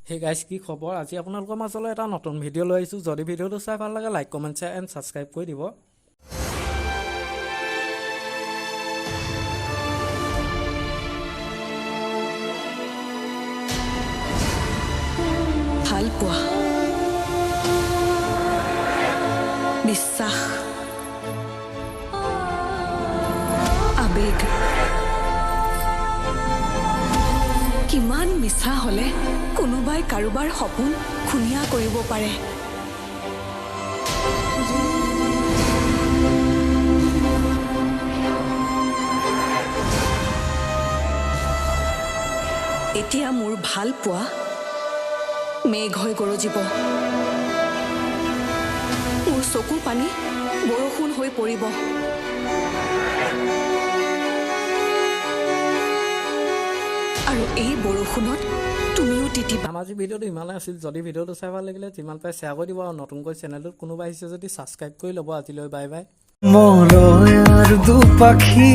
Hey guys, কি খবৰ? আজি আপোনালোকৰ মাজলৈ এটা নতুন ভিডিঅ' লৈ আহিছোঁ। যদি ভিডিঅ'টো চাই ভাল লাগে, like, comment, share and subscribe কৰি দিব। ভাল পোৱা, বিশ্বাস, আবেগ কিমান মিছা হলে কোনোবাই কাৰোবাৰ সপোন খুনীয়া কৰিব পাৰে। এতিয়া মোৰ ভাল পোৱা মেঘ হৈ গৰজিব, মোৰ চকু পানী বৰষুণ হৈ পৰিব আৰু এই বৰষুণত তুমিও তিতিবা। আমাৰ আজি ভিডিঅ'টো ইমানেই আছিল। যদি ভিডিঅ'টো চাই ভাল লাগিলে, যিমান পাৰে শ্বেয়াৰ কৰি দিব আৰু নতুনকৈ চেনেলটোত কোনোবা আহিছে যদি ছাবস্ক্ৰাইব কৰি ল'ব। আজিলৈ বাই বাই। মলয়াৰ দুপাখি।